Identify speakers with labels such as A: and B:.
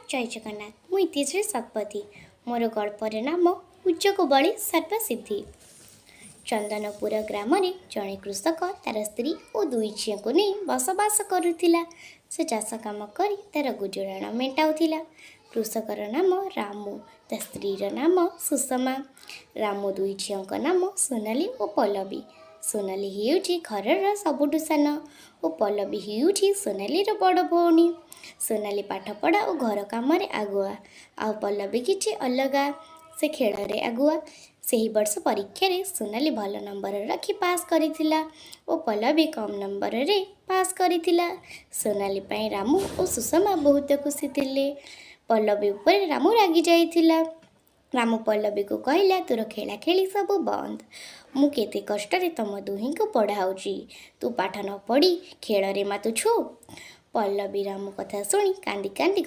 A: ଜୟ ଜଗନ୍ନାଥ। ମୁଁ ଇତିଶ୍ରୀ ଶତପଥୀ। ମୋର ଗଳ୍ପର ନାମ ଉଚ୍ଚକୁ ବଳି ସର୍ବସିଦ୍ଧି। ଚନ୍ଦନପୁର ଗ୍ରାମରେ ଜଣେ କୃଷକ ତାର ସ୍ତ୍ରୀ ଓ ଦୁଇ ଝିଅଙ୍କୁ ନେଇ ବସବାସ କରୁଥିଲା। ସେ ଚାଷ କାମ କରି ତାର ଗୁଜୁରାଣ ମେଣ୍ଟାଉଥିଲା। କୃଷକର ନାମ ରାମୁ, ତା ସ୍ତ୍ରୀର ନାମ ସୁଷମା। ରାମୁ ଦୁଇ ଝିଅଙ୍କ ନାମ ସୋନାଲି ଓ ପଲ୍ଲବୀ। ସୋନାଲି ହେଉଛି ଘରର ସବୁଠୁ ସାନ ଓ ପଲ୍ଲବୀ ହେଉଛି ସୋନାଲିର ବଡ଼ ଭଉଣୀ। ସୋନାଲି ପାଠପଢ଼ା ଓ ଘର କାମରେ ଆଗୁଆ, ଆଉ ପଲ୍ଲବୀ କିଛି ଅଲଗା, ସେ ଖେଳରେ ଆଗୁଆ। ସେହି ବର୍ଷ ପରୀକ୍ଷାରେ ସୋନାଲି ଭଲ ନମ୍ବର ରଖି ପାସ୍ କରିଥିଲା ଓ ପଲ୍ଲବୀ କମ୍ ନମ୍ବରରେ ପାସ୍ କରିଥିଲା। ସୋନାଲି ପାଇଁ ରାମୁ ଓ ସୁଷମା ବହୁତ ଖୁସି ଥିଲେ। ପଲ୍ଲବୀ ଉପରେ ରାମୁ ରାଗି ଯାଇଥିଲା। ରାମୁ ପଲ୍ଲବୀକୁ କହିଲା, ତୋର ଖେଳାଖେଳି ସବୁ ବନ୍ଦ। ମୁଁ କେତେ କଷ୍ଟରେ ତମ ଦୁହିଁଙ୍କୁ ପଢ଼ାଉଛି, ତୁ ପାଠ ନ ପଢ଼ି ଖେଳରେ ମାତୁଛୁ। ପଲ୍ଲବୀ ରାମୁ କଥା ଶୁଣି କାନ୍ଦି କାନ୍ଦି